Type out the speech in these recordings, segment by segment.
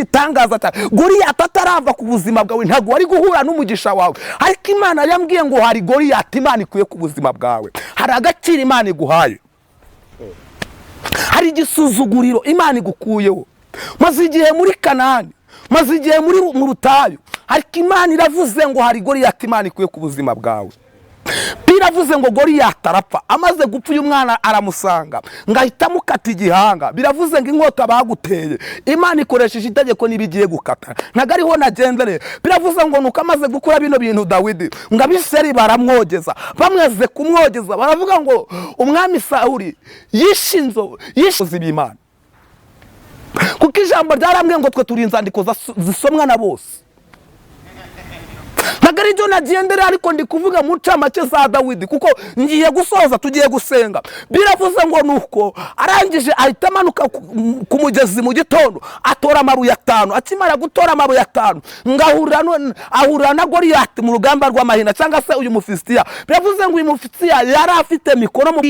igitangaza cyane. Goliyati atarava ku buzima bwawe ntabwo wari guhura n'umugisha wawe, ariko Imana yambwiye ngo hari Goliyati Imana ikuye ku buzima bwawe. Hari agaciro Imana iguhaye, hari igisuzuguriro Imana igukuyeho. Maze igihe muri Kanani, maze igihe muri mu rutayu, ariko Imana iravuze ngo hari Goliyati Imana ikuye ku buzima bwawe. Biravuze ngo Goliyati arapfa. Amaze gupfa, uyu mwana aramusanga ngo ahita amukata igihanga. Biravuze ngo inkota baguteye, Imana ikoresheje itegeko niba igiye gukata, ntabwo ariho nagendereye. Biravuze ngo nuko amaze gukora bino bintu Dawidi, ngo Abiseri baramwogeza. Bamaze kumwogeza, baravuga ngo umwami Sawuli yishe inzovu, yishe b'Imana, kuko ijambo ryarambwiye ngo twe turi inzandiko zisomwa na bose. Ntabwo ari byo nagendereye, ariko ndi kuvuga mu ncamake za Dawidi, kuko ngiye gusoza, tugiye gusenga. Biravuze ngo nuko arangije ahita amanuka ku mugezi mu gitondo, atora amabuye 5. Akimara gutora amabuye 5, ngo ahurira na Goliyati mu rugamba rw'amahina, cyangwa se uyu Mufilisitiya. Biravuze ngo uyu Mufilisitiya yari afite mikono mu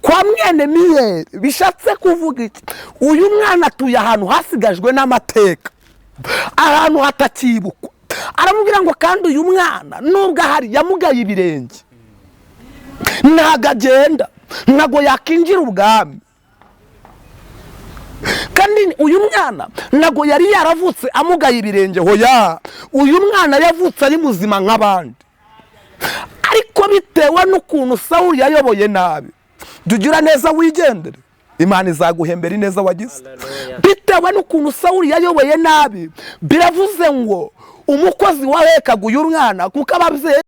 kwa mwene Miyeri. Bishatse kuvuga iki? Uyu mwana atuye ahantu hasigajwe n'amateka, ahantu hatakibukwa. Aramubwira ngo kandi uyu mwana nubwo ahari yamugaye ibirenge, ntabwo agenda, ntabwo yakinjira ubwami. Kandi uyu mwana ntabwo yari yaravutse amugaye ibirenge, hoya, uyu mwana yavutse ari muzima nk'abandi, ariko bitewe n'ukuntu Sawuli yayoboye nabi. Jya ugira neza wigendere, Imana izaguhembera ineza wagize. Bitewe n'ukuntu Sawuli yayoboye nabi, biravuze ngo umukozi wahekaga uyu mwana, kuko ababyeyi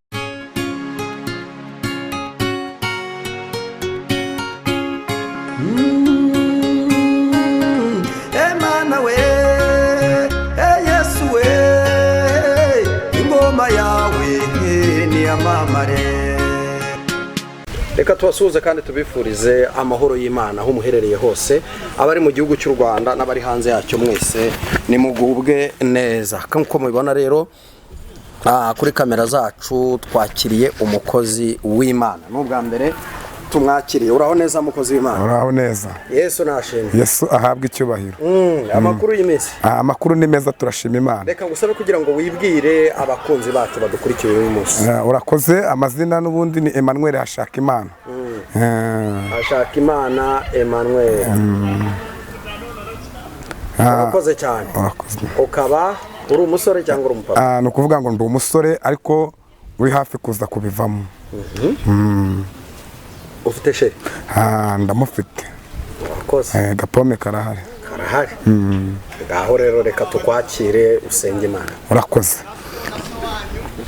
Emana we, Yesu we, ingoma yawe niyamamare. Reka tubasuhuze kandi tubifurize amahoro y'Imana aho muherereye hose, abari mu gihugu cy'u Rwanda n'abari hanze yacyo, mwese nimugubwe neza. Nk'uko mubibona rero, kuri kamera zacu twakiriye umukozi w'Imana. Ni ubwa mbere tumwakiriye. Uraho neza, mukozi w'Imana? Uraho neza. Yesu nashimwe. Yesu ahabwe icyubahiro. Amakuru y'iminsi? Amakuru ni meza, turashima Imana. Reka ngusabe kugira ngo wibwire abakunzi bacu badukurikiye uyu munsi. Urakoze. Amazina n'ubundi ni Emmanuel Hashakimana. Hashakimana Emmanuel, urakoze cyane. Urakoze. Ukaba uri umusore cyangwa uri umupapa? Ni ukuvuga ngo ndi umusore, ariko uri hafi kuza kubivamo. Ufite chérie? Ndamufite. Urakoze. Gapome karahari. Karahari. Ngaho rero reka tukwakire usenge Imana. Urakoze.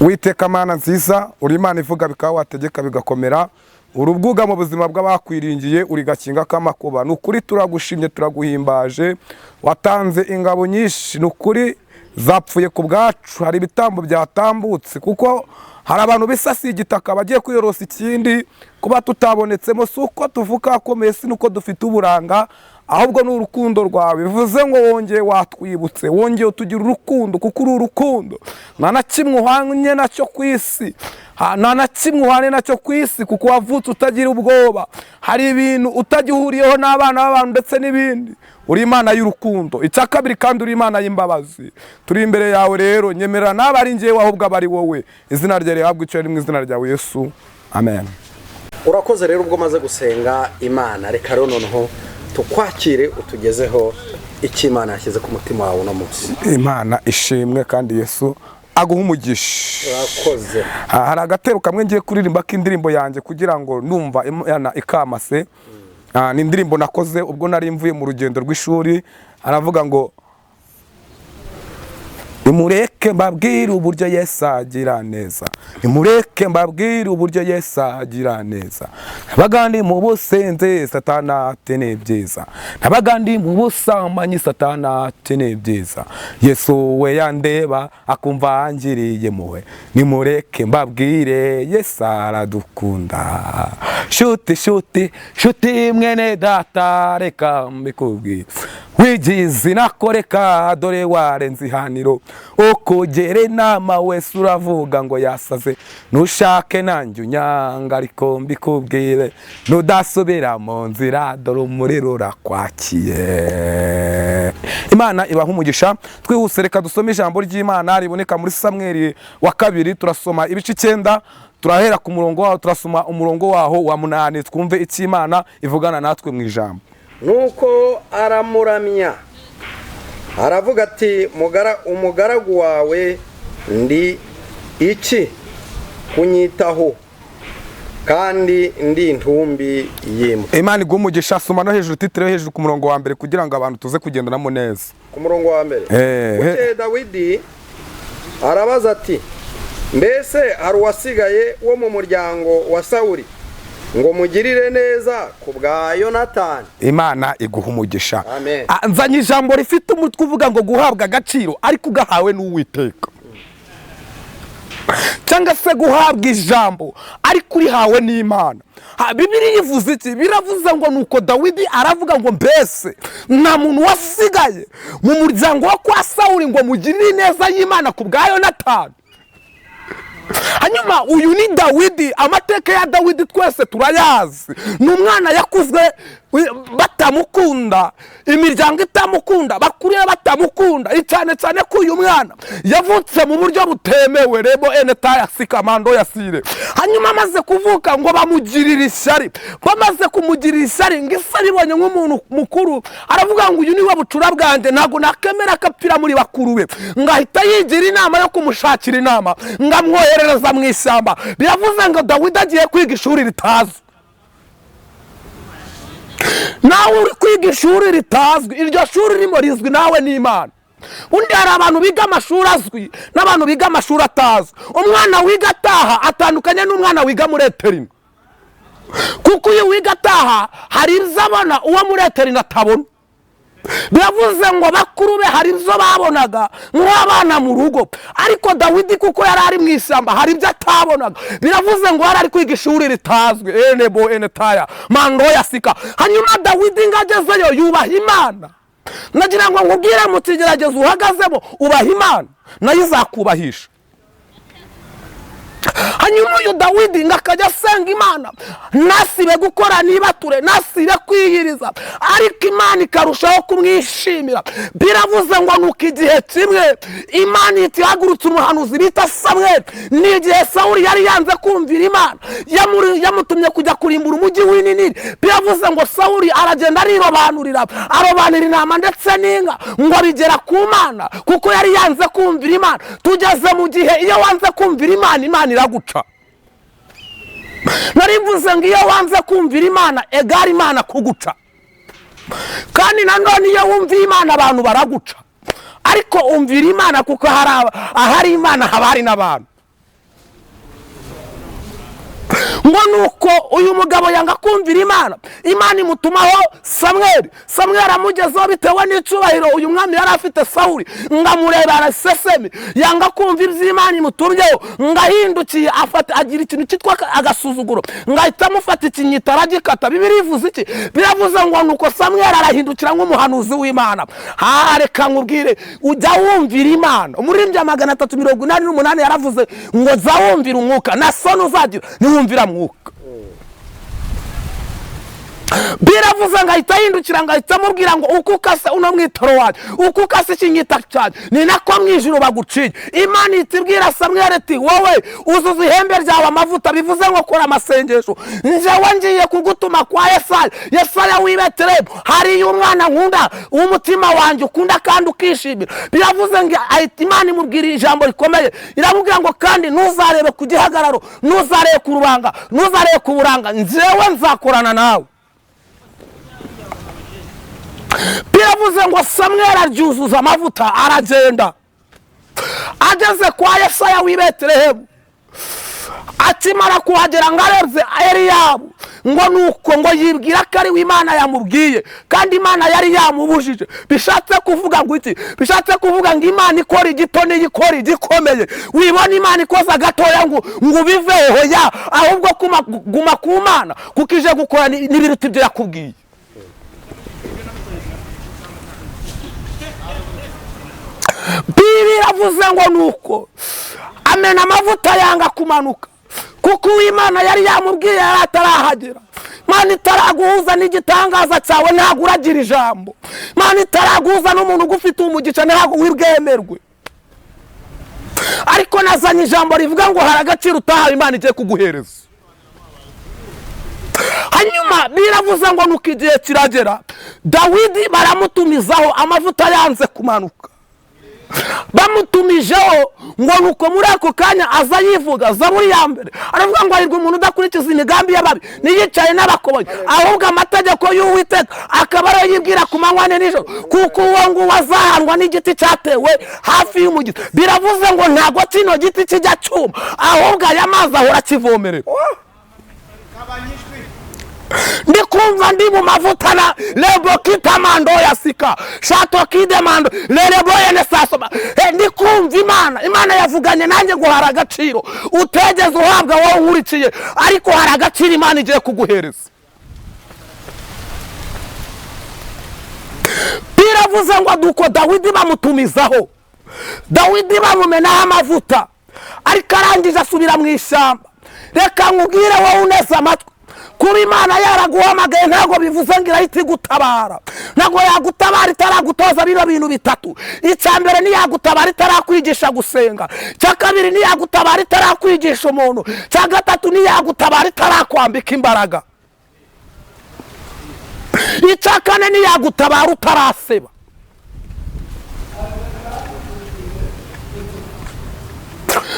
Witeka Mana nziza, uri Imana ivuga bikaba, wategeka bigakomera, uri ubwuga mu buzima bw'abakwiringiye, uri gakinga k'amakuba. Ni ukuri turagushimye, turaguhimbaje. Watanze ingabo nyinshi, ni ukuri zapfuye ku bwacu. Hari ibitambo byatambutse, kuko hari abantu bisasiye igitaka bagiye kwiyorosa ikindi. Kuba tutabonetsemo si uko tuvuka akomeye, si nuko dufite uburanga, ahubwo ni urukundo rwawe. Bivuze ngo wongeye watwibutse, wongeye utugira urukundo, kuko uri urukundo. Nta na kimwe uhanye nacyo ku isi, nta na kimwe uhanye nacyo ku isi, kuko wavutse utagira ubwoba. Hari ibintu utagihuriyeho n'abana b'abantu ndetse n'ibindi. Uri Imana y'urukundo. Icya kabiri kandi, uri Imana y'imbabazi. Turi imbere yawe rero, nyemerera naba ari njyewe ahubwo aba ari wowe. Izina ryawe rihabwe icyubahiro, mu izina ryawe Yesu, amen. Urakoze rero. Ubwo umaze gusenga Imana, reka rero noneho tukwakire utugezeho icyo Imana yashyize ku mutima wawe uno munsi. Imana ishimwe kandi Yesu aguha umugisha. Urakoze. Hari agatero kamwe ngiye kuririmba k'indirimbo yanjye kugira ngo numva Imana ikamase. Ni indirimbo nakoze ubwo nari mvuye mu rugendo rw'ishuri. Aravuga ngo: "Nimureke mbabwire uburyo Yesu agira neza, nimureke mbabwire uburyo Yesu agira neza. Nabaga ndi mu businzi, Satana ati ni byiza, nabaga ndi mu busambanyi, Satana ati ni byiza. Yesu we yandeba akumva angiriye muwe. Nimureke mbabwire, Yesu aradukunda." Shuti, shuti, shuti, mwene data, reka mbikubwire, wigize inakoreka, dore warenze ihaniro. Ukugera inama wese uravuga ngo yasaze. Nushake nanjye unyanga, ariko mbikubwire, nudasubira mu nzira, dore umuriro urakwakiye. Imana ibaha umugisha. Twihuse, reka dusome ijambo ry'Imana riboneka muri Samweli wa kabiri. Turasoma ibice 9, turahera ku murongo waho, turasoma umurongo waho wa 8, twumve icyo Imana ivugana natwe mu ijambo. Nuko aramuramya, aravuga ati: "Umugaragu wawe ndi iki kunyitaho, kandi ndi intumbi y'imbwa?" Imana iguha umugisha. Soma no hejuru, titre yo hejuru ku murongo wa mbere, kugira ngo abantu tuze kugendanamo neza. Ku murongo wa mbere. Bukeye Dawidi arabaza ati: "Mbese hari uwasigaye wo mu muryango wa Sawuli ngo mugirire neza ku bwa Yonatani?" Imana iguha umugisha. Amen. Ah, nzanye ijambo rifite umutwe uvuga ngo guhabwa agaciro ariko ugahawe n'Uwiteka, cyangwa se guhabwa ijambo ariko urihawe n'Imana. Bibiliya ivuze iki? Biravuze ngo nuko Dawidi aravuga ngo: "Mbese nta muntu wasigaye mu muryango wa kwa Sawuli ngo mugirire ineza y'Imana ku bwa Yonatani?" Hanyuma uyu ni Dawidi. Amateka ya Dawidi twese turayazi. Ni umwana yakuzwe batamukunda, imiryango itamukunda, bakuriye batamukunda, cyane cyane ko uyu mwana yavutse mu buryo butemewe, rebo eneta ya sikamando ya sire. Hanyuma amaze kuvuka ngo bamugirira ishyari. Bamaze kumugirira ishyari, ngo ise abibonye nk'umuntu mukuru aravuga ngo: "Uyu ni we bucura bwanjye, ntabwo nakemera ko apfira muri bakuru be." Ngo ahita yigira inama yo kumushakira inama, ngo amwoherereza mu ishyamba. Biravuze ngo Dawidi agiye kwiga ishuri ritazwi. Nawe uri kwiga ishuri ritazwi, iryo shuri ririmo rizwi nawe n'Imana. Undi hari abantu biga amashuri azwi n'abantu biga amashuri atazwi. Umwana wiga ataha atandukanye n'umwana wiga muri internat, kuko iyo wiga ataha hari ibyo abona uwo muri internat atabona. Biravuze ngo bakuru be hari ibyo babonaga nk'abana mu rugo, ariko Dawidi kuko yari ari mu ishyamba hari ibyo atabonaga. Biravuze ngo yari ari kwiga ishuri ritazwi, enebo enetaya mando ya sika. Hanyuma Dawidi ngo agezeyo yubaha Imana. Nagira ngo nkubwire, mu kigeragezo uhagazemo ubaha Imana, nayo izakubahisha. Hanyuma uyu Dawidi ngo akajya asenga Imana, ntasibe gukora nibature, ntasibe kwiyiriza, ariko Imana ikarushaho kumwishimira. Biravuze ngo nuko igihe kimwe Imana ihita ihagurutsa umuhanuzi bita Samweli. Ni igihe Sawuli yari yanze kumvira Imana, yamutumye kujya kurimbura umujyi w'Ininiri. Biravuze ngo Sawuli aragenda arirobanurira, arobanura intama ndetse n'inka, ngo bigera ku Mana kuko yari yanze kumvira Imana. Tugeze mu gihe iyo wanze kumvira Imana, Imana iraguca. Nari mvuze ngo iyo wanze kumvira Imana, egara Imana kuguca. Kandi nanone iyo wumviye Imana abantu baraguca, ariko umvira Imana, kuko hari ahari Imana haba hari n'abantu. Ngo nuko uyu mugabo yanga kumvira Imana, Imana imutumaho Samweli. Samweli amugezeho, bitewe n'icyubahiro uyu mwami yari afite Sawuli, ngo amureba araseseme, yanga kumva iby'Imana imutumyeho. Ngo ahindukiye afata, agira ikintu cyitwa agasuzuguro, ngo ahita amufata ikinyita aragikata. Bibiliya ivuze iki? Biravuze ngo nuko Samweli arahindukira nk'umuhanuzi w'Imana. Ha, reka nkubwire, ujya wumvira Imana. Umuririmbyi wa 388 yaravuze ngo: "Za wumvira umwuka, na soni uzagira niwumvira mwuka." Biravuze ngo ahita ahindukira, ngo ahita amubwira ngo: "Uko ukase uno mwitoro wanjye, uko ukase ikinyita cyanjye, ni nako mu ijuru baguciye." Imana ihita ibwira Samweli ati: "Wowe uzuza ihembe ryawe amavuta," bivuze ngo kora amasengesho, "njyewe ngiye kugutuma kwa Yesaya, Yesaya w'i Betelehemu, hariyo umwana nkunda, w'umutima wanjye ukunda kandi ukishimira." Biravuze ngo ahita Imana imubwira ijambo rikomeye, iramubwira ngo: "Kandi ntuzarebe ku gihagararo, ntuzarebe ku rubanga, ntuzarebe ku buranga, njyewe nzakorana nawe." Biravuze ngo Samweli aryuzuza amavuta, aragenda. Ageze kwa Yesaya w'i Betelehemu, Akimara kuhagera ngo arebye Eliyabu, ngo nuko ngo yibwira ko ari we Imana yamubwiye, kandi Imana yari yamubujije. Bishatse kuvuga ngo iki? Bishatse kuvuga ngo Imana ikora igito n'iyikora igikomeye. Wibona Imana ikoza gatoya ngo ubiveho ya, ahubwo guma ku Mana, kuko ije gukora n'ibiruta ibyo yakubwiye. Bibiliya iravuze ngo nuko amena amavuta yanga kumanuka, kuko Uwimana yari yamubwiye yari atarahagera. Imana itaraguhuza n'igitangaza cyawe ntabwo uragira ijambo. Imana itaraguhuza n'umuntu ugufite umugisha ntabwo wibwemerwe. Ariko nazanye ijambo rivuga ngo hari agaciro utahawe Imana igiye kuguhereza. Hanyuma biravuze ngo nuko igihe kiragera, Dawidi baramutumizaho amavuta yanze kumanuka. Bamutumijeho ngo nuko muri ako kanya aza yivuga Zaburi ya mbere, aravuga ngo hahirwa umuntu udakurikiza imigambi y'ababi, niyicaye n'abakobanyi, ahubwo amategeko y'Uwiteka akaba ariyo yibwira ku manywa nijoro, kuko uwo nguwo azahanwa n'igiti cyatewe hafi y'umugezi. Biravuze ngo ntabwo kino giti kijya cyuma, ahubwo aya mazi ahora akivomerera. Ndikumva ndi mu mavuta na lebo kitamando ya sika shato kidemando lerebo yene sasoma. Ndikumva Imana yavuganye nanjye ngo hari agaciro utegeze uhabwa wowe nkurikiye, ariko hari agaciro Imana igiye kuguhereza. Biravuze ngo duko Dawidi bamutumizaho, Dawidi bamumenaho amavuta, ariko arangije asubira mu ishyamba. Reka nkubwire wowe uneze amatwi, kuba Imana yaraguhamagaye ntabwo bivuze ngo irahita igutabara. Ntabwo yagutabara itaragutoza bino bintu bitatu. Icya mbere ntiyagutabara itarakwigisha gusenga. Icya kabiri ntiyagutabara itarakwigisha umuntu. Icya gatatu ntiyagutabara itarakwambika imbaraga. Icya kane ntiyagutabara utaraseba.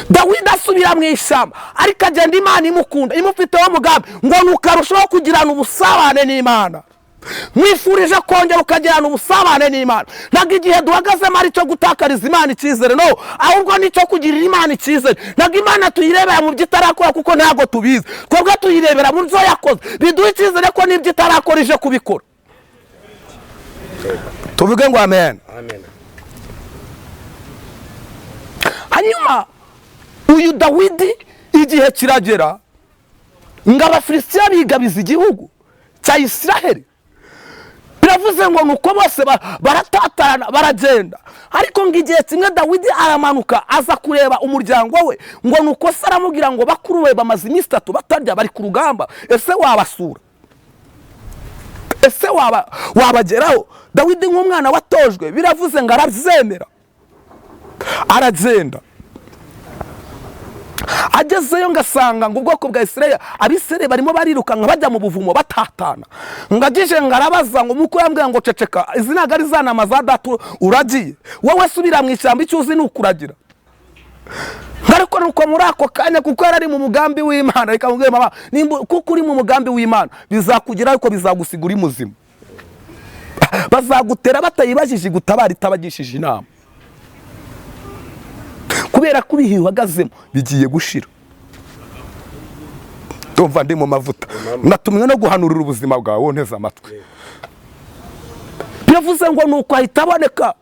Dawidi asubira mu ishyamba, ariko agenda Imana imukunda, imufiteho umugambi, ngo nukarushaho kugirana ubusabane n'Imana. Mwifurije kongera ukagirana ubusabane n'Imana. Ntabwo igihe duhagazemo ari cyo gutakariza Imana icyizere, no, ahubwo ni cyo kugirira Imana icyizere. Ntabwo Imana tuyirebera mu byo itarakora kuko ntabwo tubizi, twebwe tuyirebera mu byo yakoze, biduha icyizere ko n'ibyo itarakora ije kubikora. Tuvuge ngo amen. Amen. Hanyuma uyu Dawidi igihe kiragera ngo Abafilisitiya bigabiza igihugu cya Isiraheli. Biravuze ngo nuko bose baratatarana baragenda, ariko ngo igihe kimwe Dawidi aramanuka aza kureba umuryango we, ngo nuko se aramubwira ngo bakuru be bamaze iminsi itatu batarya, bari ku rugamba, ese wabasura? Ese wabageraho? Dawidi nk'umwana watojwe, biravuze ngo arabyemera, aragenda. Agezeyo ngasanga ngo ubwoko bwa Isirayeli, Abisirayeli barimo barirukanka bajya mu buvumo batatana. Ngagije ngarabaza ngo muko yambwira ngo ceceka, izi ntago ari za nama za data uragiye, wowe subira mu ishyamba icyo uzi ni ukuragira. Ariko nuko muri ako kanya, kuko yari ari mu mugambi w'Imana, reka mubwire mama, kuko uri mu mugambi w'Imana bizakugira, ariko bizagusiga uri muzima. Bazagutera batayibajije gutabara itabagishije inama, kubera ko ibihe uhagazemo bigiye gushira. Ndumva ndi mu mavuta, natumwe no guhanurira ubuzima bwawe, nteze amatwi. Biravuze ngo nuko ahita aboneka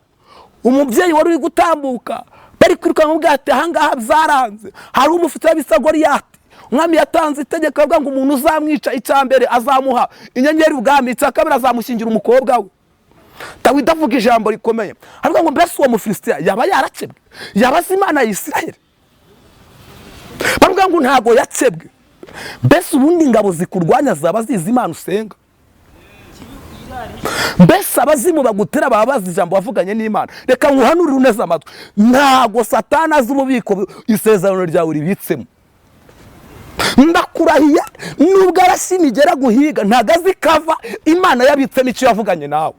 umubyeyi wari uri gutambuka, bari kwirukanka ngo ati ahangaha byaranze, hari umufite bisa Goliyati. Umwami yatanze itegeko avuga ngo umuntu uzamwica icya mbere azamuha inyenyeri ubwami, icya kabiri azamushyingira umukobwa we. Dawidi avuga ijambo rikomeye, aravuga ngo mbese uwo Mufilisitiya yaba yarakebwe, yaba azi Imana ya Isiraheli? Baravuga ngo ntago yakebwe. Mbese ubundi ingabo zikurwanya zaba zizi Imana usenga? Mbese abazimu bagutera baba bazi ijambo wavuganye n'Imana? Reka nkuhanurire uneze amatwi, ntago Satani azi ububiko isezerano ryawe ribitsemo. Ndakurahiye, nubwo arashinigera guhiga ntago azi kava Imana yabitsemo icyo yavuganye nawe.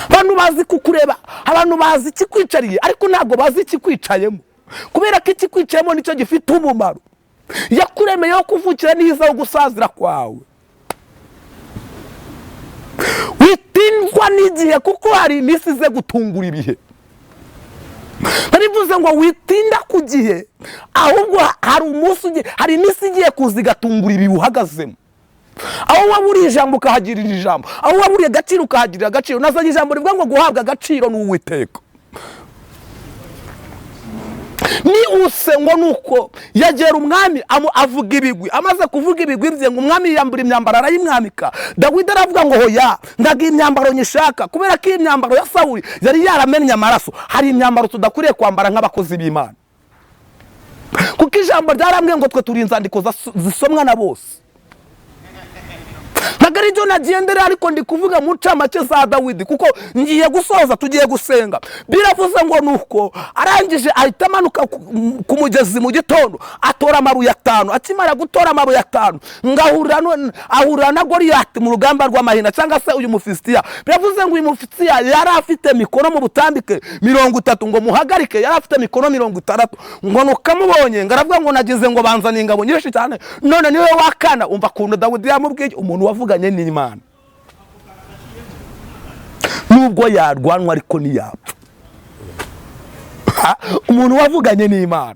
Abantu bazi kukureba, abantu bazi ikikwicariye, ariko ntabwo bazi ikikwicayemo, kubera ko ikikwicayemo nicyo gifite umumaro. Yakuremeyeho kuvukira n'iza wo gusazira kwawe. Witindwa n'igihe, kuko hari iminsi ize gutungura ibihe. Narivuze ngo witinda ku gihe, ahubwo hari umunsi ugiye, hari iminsi igiye kuza igatungura ibihe uhagazemo. Aho waburiye ijambo ukahagirira ijambo, aho waburiye agaciro ukahagirira agaciro. Nazanye ijambo rivuga ngo guhabwa agaciro ni Uwiteka. Ni use ngo nuko yegera umwami avuga ibigwi. Amaze kuvuga ibigwi bye, ngo umwami yiyambura imyambaro arayimwambika. Dawidi aravuga ngo hoya, ndaga imyambaro nyishaka, kubera ko iyi myambaro ya Sawuli yari yaramennye amaraso. Hari imyambaro tudakwiriye kwambara nk'abakozi b'Imana, kuko ijambo ryarambwiye ngo twe turi inzandiko zisomwa na bose. Ntabwo ari byo nagendera, ariko ndi kuvuga mu ncamake za Dawidi, kuko ngiye gusoza, tugiye gusenga. Biravuze ngo nuko arangije ahita amanuka ku mugezi mu gitondo, atora amabuye 5. Akimara gutora amabuye 5, ngo ahurira na Goliyati mu rugamba rw'amahina, cyangwa se uyu Mufilisitiya. Biravuze ngo uyu Mufilisitiya yari afite mikono mu butambike 30, ngo muhagarike yari afite mikono 60. Ngo nukamubonye ngo aravuga ngo nagize ngo banzaniye ingabo nyinshi cyane, none niwe wakana. Umva ukuntu Dawidi yamubwiye, umuntu wavuganye n'Imana nubwo yarwanwa ariko ntiyapfa. Umuntu wavuganye n'Imana,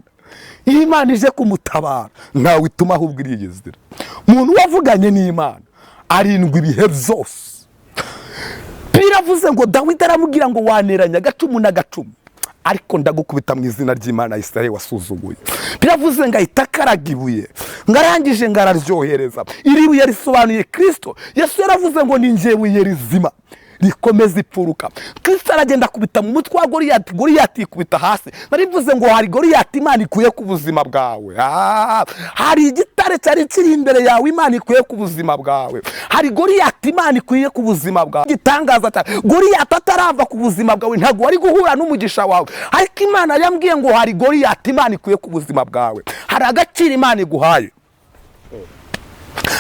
iyo Imana ije kumutabara ntawe ituma ahubwo iriyizira. Umuntu wavuganye n'Imana arindwa ibihe byose. Biravuze ngo Dawidi aramubwira ngo waneranya agacumu n'agacumu, ariko ndagukubita mu izina ry'Imana ya Isirayeli wasuzuguye. Biravuze ngo ahita akaraga ibuye, ngo arangije ngo araryohereza. Iri buye risobanuye Kristo. Yesu yaravuze ngo ni njye buye rizima rikomeza ipfuruka. Kristo aragenda akubita mu mutwe wa Goliyati, Goliyati yikubita hasi. Narivuze ngo hari Goliyati Imana ikuye ku buzima bwawe. Hari igitare cyari kiri imbere yawe Imana ikuye ku buzima bwawe. Hari Goliyati Imana ikuye ku buzima bwawe. Igitangaza cyane, Goliyati atarava ku buzima bwawe ntabwo wari guhura n'umugisha wawe, ariko Imana yambwiye ngo hari Goliyati Imana ikuye ku buzima bwawe. Hari agaciro Imana iguhaye,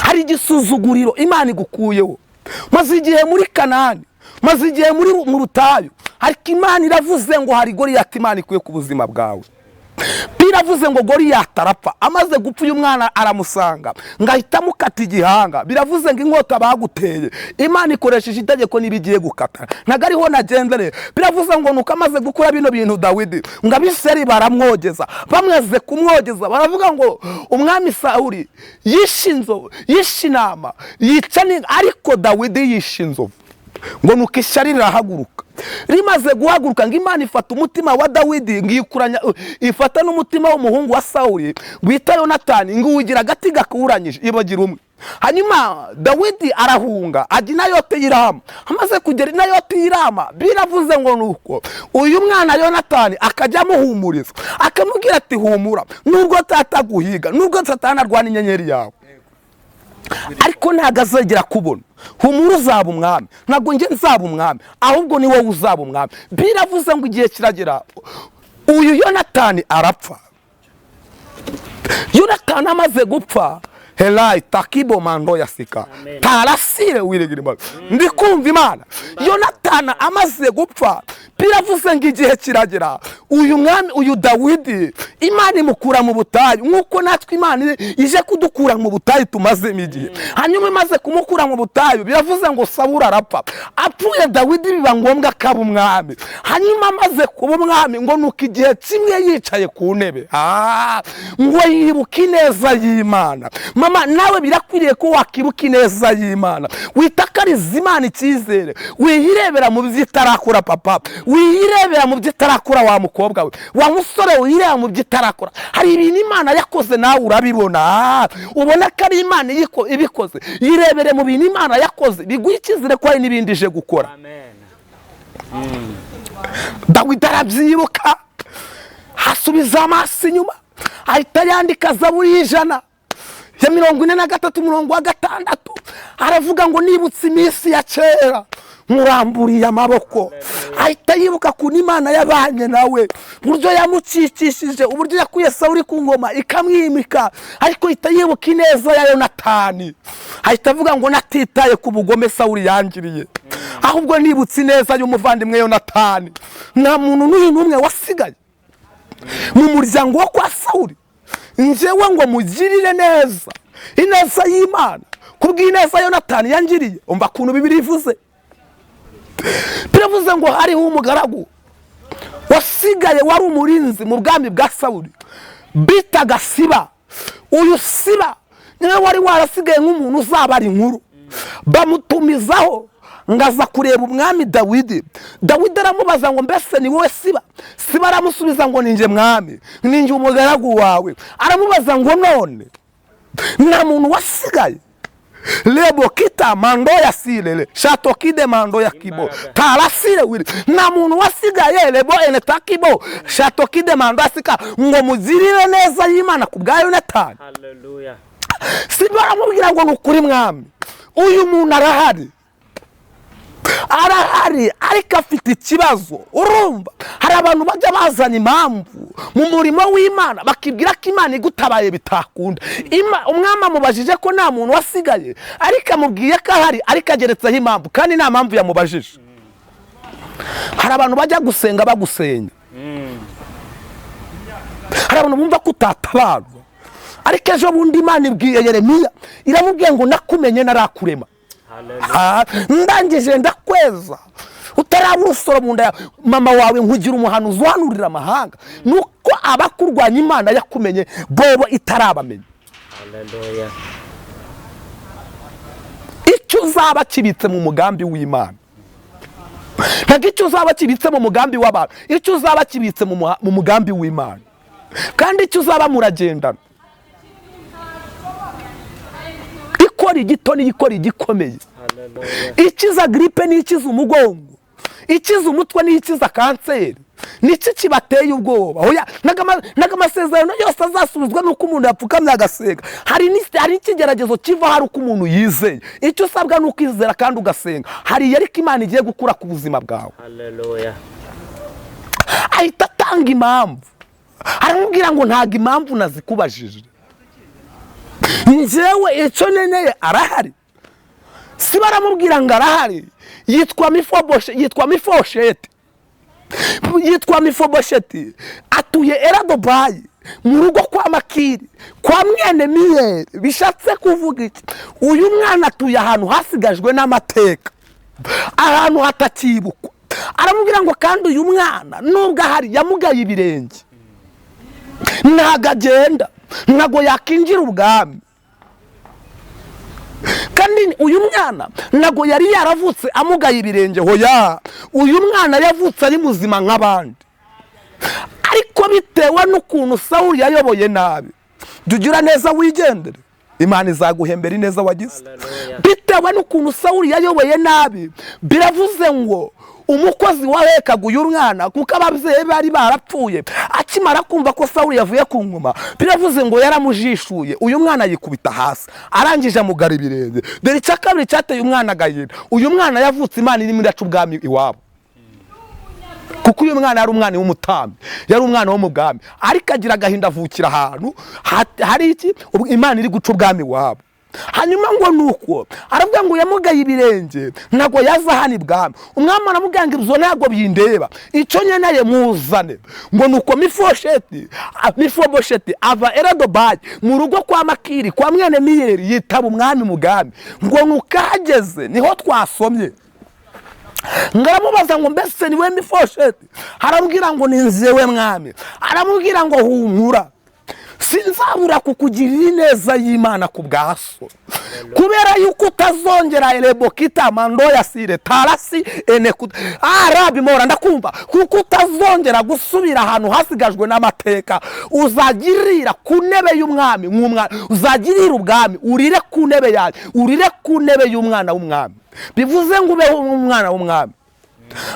hari igisuzuguriro Imana igukuyeho. Maze igihe muri Kanani, maze igihe muri mu butayu, ariko Imana iravuze ngo hari Goliyati Imana ikuye ku buzima bwawe. Biravuze ngo Goliyati arapfa. Amaze gupfa, uyu mwana aramusanga ngo ahita amukata igihanga. Biravuze ngo inkota baguteye, Imana ikoresheje itegeko niba igiye gukata, ntabwo ariho nagendereye. Biravuze ngo nuko amaze gukora bino bintu Dawidi, ngo Abiseri baramwogeza. Bamaze kumwogeza baravuga ngo umwami Sawuli yishe inzovu, yishe intama, yica n'inka, ariko Dawidi yishe inzovu. Ngo nuko ishyari rirahaguruka. Rimaze guhaguruka, ngo Imana ifata umutima wa Dawidi, ngo iyikuranya, ifata n'umutima w'umuhungu wa Sawuli wita Yonatani, ngo uwugira agati gakuranyije, ibagira umwe. Hanyuma Dawidi arahunga ajya i Nayoti y'i Rama. Amaze kugera i Nayoti y'i Rama, biravuze ngo nuko uyu mwana Yonatani akajya amuhumuriza, akamubwira ati humura, nubwo tata aguhiga, nubwo Satani arwana inyenyeri yawe, ariko ntabwo azegera kubona. Humura, uzaba umwami. Ntabwo njye nzaba umwami, ahubwo ni wowe uzaba umwami. Biravuze ngo igihe kiragera uyu Yonatani arapfa. Yonatani amaze gupfa, herayi takibo mando yasika tarasire wiregera imbaga. Ndi kumva Imana. Yonatani amaze gupfa, biravuze ngo igihe kiragera uyu mwami, uyu Dawidi, Imana imukura mu butayu, nk'uko natwe Imana ije kudukura mu butayu tumazemo igihe. Hanyuma imaze kumukura mu butayu, biravuze ngo Sawuli arapfa. Apfuye, Dawidi biba ngombwa ko aba umwami. Hanyuma amaze kuba umwami, ngo nuko igihe kimwe yicaye ku ntebe, ngo yibuka ineza y'Imana. Mama, nawe birakwiriye ko wakibuka ineza y'Imana, witakariza Imana icyizere, wiyirebera mu byo itarakora. Papa, wiyirebera mu byo itarakora. Wa mukobwa we, wa musore, wiyirebera mu byo itarakora. Hari ibintu Imana yakoze nawe urabibona, ubona ko ari Imana ibikoze. Yirebere mu bintu Imana yakoze, biguhe icyizere ko hari n'ibindi ije gukora. Dawidi arabyibuka, hasubiza amaso inyuma, ahita yandika Zaburi y'143 umurongo wa 6. Aravuga ngo nibutse iminsi ya kera, nkuramburiye amaboko. Ahita yibuka ukuntu Imana yabanye nawe, uburyo yamukikishije, uburyo yakuye Sawuli ku ngoma ikamwimika. Ariko ahita yibuka ineza ya Yonatani, ahita avuga ngo natitaye ku bugome Sawuli yangiriye, ahubwo nibutse ineza y'umuvandimwe Yonatani. Nta muntu n'uyu n'umwe wasigaye mu muryango wo kwa Sawuli njyewe ngo mugirire neza, ineza y'Imana, kubw'ineza Yonatani yangiriye. Umva ukuntu Bibiliya ivuze. Biravuze ngo hariho umugaragu Wasigaye wari umurinzi mu bwami bwa Sawuli bitaga Siba. Uyu Siba niwe wari warasigaye nk'umuntu uzabara inkuru. Bamutumizaho ngaza kureba umwami Dawidi. Dawidi aramubaza ngo mbese ni wowe Siba? Siba aramusubiza ngo ninjye mwami, ninjye umugaragu wawe. Aramubaza ngo none nta muntu wasigaye? Lebo kita mando ya silele shatokide mando ya kibo tarasire wili, nta muntu wasigaye lebo enetakibo shatokide mando asika ngo mugirire neza y'Imana ku bwa Yonatani. Haleluya. Siba aramubwira ngo ni ukuri mwami, uyu muntu arahari, arahari ariko afite ikibazo. Urumva hari abantu bajya bazana impamvu mu murimo w'Imana bakibwira ko Imana igutabaye bitakunda. Umwami amubajije ko nta muntu wasigaye, ariko amubwiye ko ahari, ariko ageretseho impamvu kandi nta mpamvu yamubajije. Hari abantu bajya gusenga bagusenya. Hari abantu bumva ko utatabarwa, ariko ejo bundi Imana ibwiye Yeremiya iramubwiye ngo nakumenye narakurema, ndangije ndakweza utaraba urusoro mu nda ya mama wawe, nkugira umuhanuzi uhanurira amahanga. Nuko abakurwanya Imana yakumenye bobo itarabamenya. Haleluya. Icyo uzaba kibitse mu mugambi w'Imana, ntabwo icyo uzaba kibitse mu mugambi w'abantu, icyo uzaba kibitse mu mugambi w'Imana, kandi icyo uzaba muragendana. Ikora igito n'ikora igikomeye, ikiza gripe n'ikiza umugongo, ikiza umutwe n'ikiza kanseri. Niki kibateye ubwoba? Oya, naga amasezerano yose azasubizwa nuko umuntu yapfukamye agasenga. Hari n'ikigeragezo kiva hari uko umuntu yizeye. Icyo usabwa ni ukwizera kandi ugasenga. Hari yariko Imana igiye gukura ku buzima bwawe. Haleluya. Ahita atanga impamvu, aramubwira ngo ntago impamvu nazikubajije, njyewe icyo nkeneye arahari. Siba aramubwira ngo arahari, yitwa Mifosheti, yitwa Mifobosheti, atuye Eradobayi mu rugo kwa Makiri kwa mwene Miyeri. Bishatse kuvuga iki? Uyu mwana atuye ahantu hasigajwe n'amateka, ahantu hatakibukwa. Aramubwira ngo kandi uyu mwana nubwo ahari yamugaye ibirenge, ntago agenda, ntago yakinjira ubwami. Kandi uyu mwana ntago yari yaravutse amugaye ibirenge, hoya, uyu mwana yavutse ari muzima nk'abandi, ariko bitewe n'ukuntu Sawuli yayoboye nabi. Jya ugira neza wigendere, Imana izaguhembera ineza wagize. Bitewe n'ukuntu Sawuli yayoboye nabi, biravuze ngo umukozi wahekaga uyu mwana, kuko ababyeyi bari barapfuye, akimara kumva ko Sawuli yavuye ku ngoma, biravuze ngo yaramujishuye, uyu mwana yikubita hasi, arangije amugara ibirenge. Dore icya kabiri cyateye umwana agahinda, uyu mwana yavutse Imana irimo iraca ubwami iwabo, kuko uyu mwana yari umwana w'umutambyi, yari umwana wo mu bwami, ariko agira agahinda avukira ahantu hari iki Imana iri guca ubwami iwabo. Hanyuma ngo nuko aravuga ngo yamugaye ibirenge ntago yaza hano ibwami. Umwami aramubwira ngo ibyo ntabwo bindeba, icyo nkeneye muzane. Ngo nuko Mifobosheti ava Eradobayi mu rugo kwa Makiri kwa mwene Miyeri, yitaba umwami mugambi. Ngo nuko ahageze niho twasomye, ngaramubaza ngo mbese ni we Mifosheti? Aramubwira ngo ni nzewe mwami. Aramubwira ngo humura, sinzabura kukugirira ineza y'Imana ku bwa so, kubera yuko utazongera erebokita mando ya sire tarasi enekuta arabi mora ndakumva, kuko utazongera gusubira ahantu hasigajwe n'amateka. Uzagirira ku ntebe y'umwami nk'umwana, uzagirira ubwami, urire ku ntebe yawe, urire ku ntebe y'umwana w'umwami. Bivuze ngo ubeho umwana w'umwami.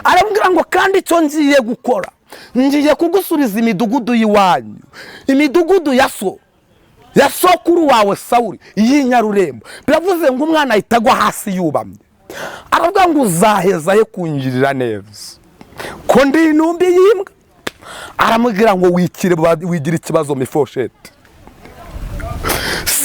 Aramubwira ngo kandi icyo ngiye gukora, ngiye kugusubiza imidugudu y'iwanyu, imidugudu ya so, ya sokuru wawe Sawuli y'inyarurembo. Biravuze ngo umwana ahita agwa hasi yubamye. Aravuga ngo uzaheza he kungirira neza, ko ndi intumbi y'imbwa? Aramubwira ngo wigire ikibazo Mifosheti,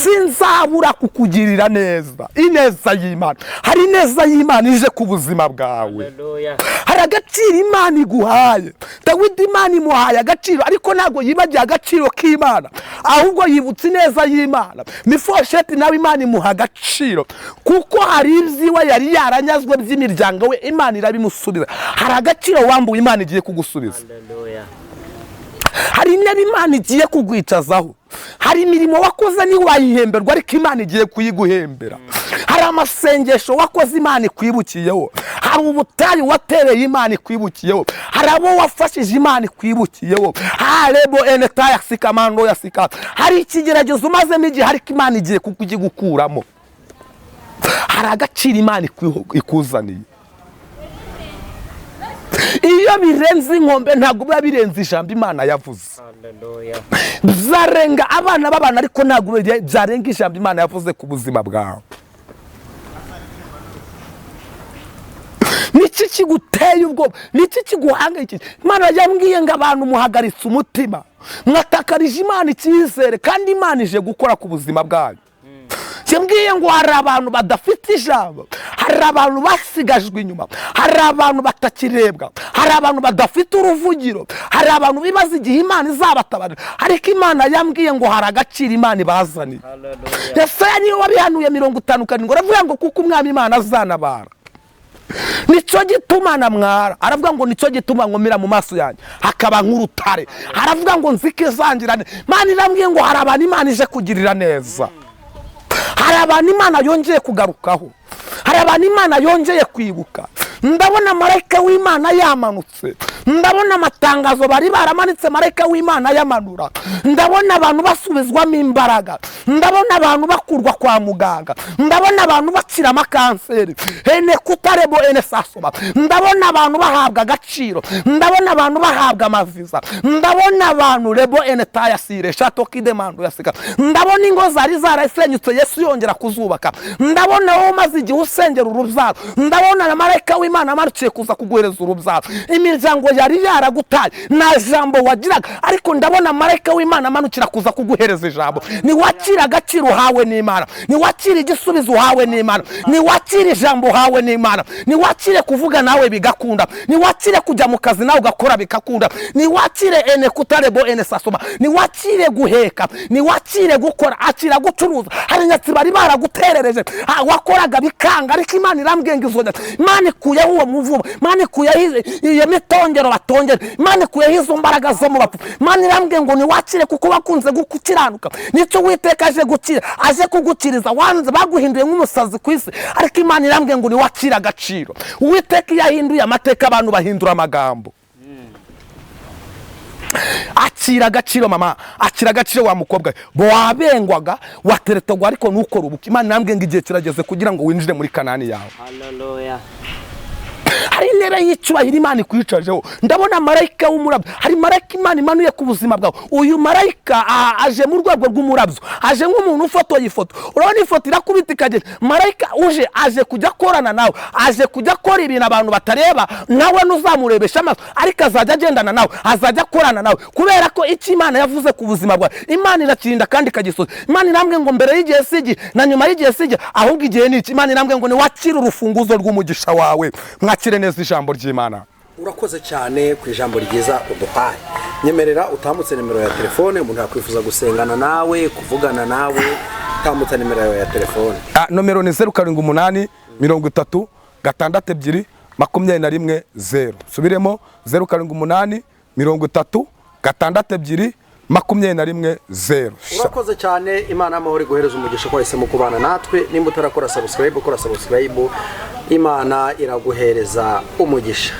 Sinzabura kukugirira neza. Ineza y'Imana, hari ineza y'Imana ije ku buzima bwawe. Haleluya. Hari agaciro Imana iguhaye. Dawidi Imana imuhaye agaciro, ariko ntabwo yibagiye agaciro k'Imana, ahubwo yibutse ineza y'Imana. Mefibosheti nawe Imana imuha agaciro, kuko hari ibyiwe yari yaranyazwe by'imiryango we, Imana irabimusubiza. Hari agaciro wambuwe, Imana igiye kugusubiza. Haleluya. Hari intebe Imana igiye kugwicazaho. Hari imirimo wakoze ntiwayihemberwa, ariko Imana igiye kuyiguhembera. Hari amasengesho wakoze Imana ikwibukiyeho. Hari ubutayu watereye Imana ikwibukiyeho. Hari abo wafashije Imana ikwibukiyeho. Harebo eneta yasika mando yasika. Hari ikigeragezo umazemo igihe, ariko Imana igiye kukigukuramo. Hari agaciro Imana ikuzaniye. Iyo birenze inkombe ntabwo biba birenze ijambo Imana yavuze. Haleluya. Byarenga abana b'abantu, ariko ntabwo byarenga ijambo Imana yavuze ku buzima bwawe. Niki kiguteye ubwoba? Niki kiguhangayikishije? Imana yambwiye ngo abantu muhagaritse umutima, mwatakarije Imana icyizere, kandi Imana ije gukora ku buzima bwanyu. Yambwiye ngo hari abantu badafite ijambo, hari abantu basigajwe inyuma, hari abantu batakirebwa, hari abantu badafite uruvugiro, hari abantu bibaza igihe Imana izabatabarira, ariko Imana yambwiye ngo hari agaciro Imana ibazaniye. Haleluya. Yesaya niwe wabihanuye 57, aravuga ngo kuko umwami Imana azanabara, nicyo gituma namwara. Aravuga ngo nicyo gituma nkomera mu maso yanjye hakaba nk'urutare. Aravuga ngo nzike izangirane. Imana irambwiye ngo hari abantu Imana ije kugirira neza. Hari abantu Imana yongeye kugarukaho. Hari abantu Imana yongeye kwibuka. Ndabona marayika w'Imana yamanutse. Ndabona amatangazo bari baramanitse marayika w'Imana yamanura. Ndabona abantu basubizwamo imbaraga. Ndabona abantu bakurwa kwa muganga. Ndabona abantu bakira amakanseri. Ene kutarebo ene sasoma. Ndabona abantu bahabwa agaciro. Ndabona abantu bahabwa amaviza. Ndabona abantu rebo ene tayasire shato kidemando yasika. Ndabona ingo zari zarasenyutse Yesu yongera kuzubaka. Ndabona wowe umaze igihe usengera urubyaro. Ndabona na marayika w'Imana amanukiye kuza kuguhereza urubyaro. Imiryango yari yaragutaye nta jambo wagiraga, ariko ndabona marayika w'Imana amanukira kuza kuguhereza ijambo. Niwakira agaciro uhawe n'Imana, niwakira igisubizo uhawe n'Imana, niwakira ijambo uhawe n'Imana, niwakire kuvuga nawe bigakunda, niwakire kujya mu kazi nawe ugakora bigakunda, niwakire ene kutarebo ene sasoma, niwakire guheka, niwakire gukora, akira gucuruza. Hari nyatsi bari baraguterereje, wakoraga bikanga, ariko Imana irambwiye ngo izo nyatsi Imana ikuyeho uwo muvumo, Imana ikuyeho iyo mitongero batongera, Imana ikuyeho izo mbaraga zo mu bapfu. Imana irambwiye ngo niwakire kuko bakunze gukiranuka. Nicyo Uwiteka aje gukira, aje kugukiriza. Wanze baguhinduye nk'umusazi ku isi, ariko Imana irambwiye ngo niwakire agaciro. Uwiteka iyo ahinduye amateka abantu bahindura amagambo. Akira agaciro mama, akira agaciro wa mukobwa bo wabengwaga wateretagwa, ariko nukora ubuki. Imana irambwiye ngo igihe kirageze kugira ngo winjire muri Kanani yawe. Haleluya. Hari intebe y'icyubahiro Imana ikwicajeho. Ndabona marayika w'umurabyo. Hari marayika Imana imanuye ku buzima bwawe. Uyu marayika aje mu rwego rw'umurabyo, aje nk'umuntu ufotoye ifoto. Urabona ifoto irakubita ikagenda. Marayika uje aje kujya akorana nawe, aje kujya akora ibintu abantu batareba, nawe ntuzamurebesha amaso, ariko azajya agendana nawe, azajya akorana nawe, kubera ko icyo Imana yavuze ku buzima bwawe Imana irakirinda kandi ikagisoza. Imana irambwiye ngo mbere y'igihe si igihe, na nyuma y'igihe si igihe, ahubwo igihe ni iki. Imana irambwiye ngo niwakire urufunguzo rw'umugisha wawe. Mwakire neza ijambo ry'Imana. Urakoze cyane ku ijambo ryiza uduhaye. Nyemerera utambutse nimero ya telefone, umuntu yakwifuza gusengana nawe, kuvugana nawe, utambutse nimero yawe ya telefone. Nomero ni 078 30 62 21 0. Subiremo 078 30 62 21 0. Urakoze cyane. Imana y'amahoro iguhereza umugisha ko wahisemo kubana natwe. Nimba utarakora subscribe, ukora subscribe, Imana iraguhereza umugisha.